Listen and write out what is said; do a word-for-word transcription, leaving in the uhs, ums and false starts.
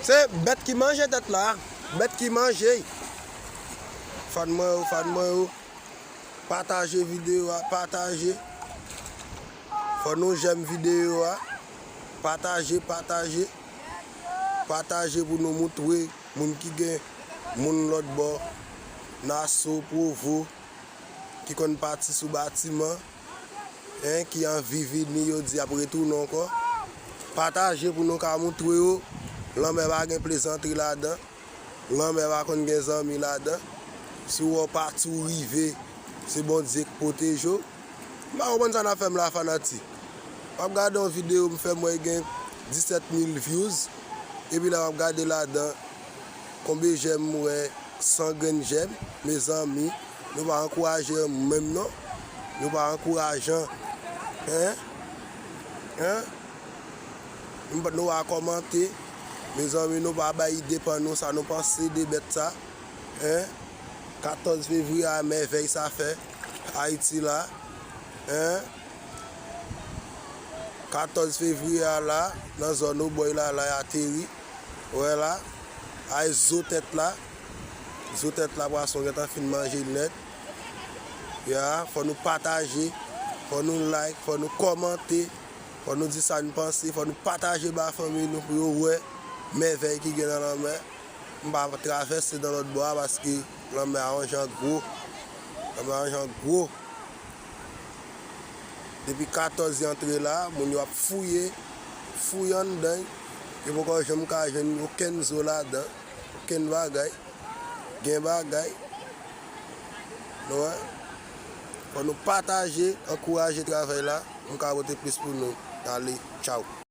Se bèt ki manje tèt la. Bèt ki manje. Fan mwen yo, fan mwen yo. Pataje videyo a, pataje. Fò nou jèm videyo a. Pataje, pataje. Pataje pou nou moutre moun ki gen moun lòt bò. Naso, Pwovo. Ki konn pati sou batiman, en, ki anvi vini, yo di y ap retounen ankò. Pataje pou nou ka moutre yo, lanmè pa gen plezantri ladan, lanmè pa konn gen zanmi ladan. Si w wè w pa tou rive, se Bondye k pwoteje w. M pa konprann sa n ap fè m la, fanatik. W ap gade yon videyo m fè, m wè gen disèt mil views, epi la w ap gade ladan, konbe jèm m wè, san grenn jèm, mezanmi, nou pa ankouraje menm non. Nou pa ankourajan. Hein? Hein? Nou pa, nou pa kòmante. Mezanmi, nou pa bay ide pa nou, sa nou panse de bèt sa. Hein? Katòz fevriye a, mèvèy sa fè Ayiti la. Hein? Katòz fevriye a la, nan zòn Obòy la, la y ateri. Wè la, ay zo tèt la. Zo tèt la, pwason gentan fin manje l nèt. Ya, fò nou pataje, fò nou like, fò nou kòmante, fò nou di sa n panse, fò nou pataje ba fanmi nou pou yo wè mèvèy ki gen nan lanmè. M pa travèse nan lòt bò a paske lanmè a yon jan gwo. Lanmè a yon jan gwo. Depi katòz y antre la, moun yo ap fouye, fouye anndan. Yo poko janm ka jwenn okenn zo ladan, okenn bagay. Gen bagay. Nou wè? Fò nou pataje, ankouraje travay la. M ka pote plis pou nou. Ale, tchaw.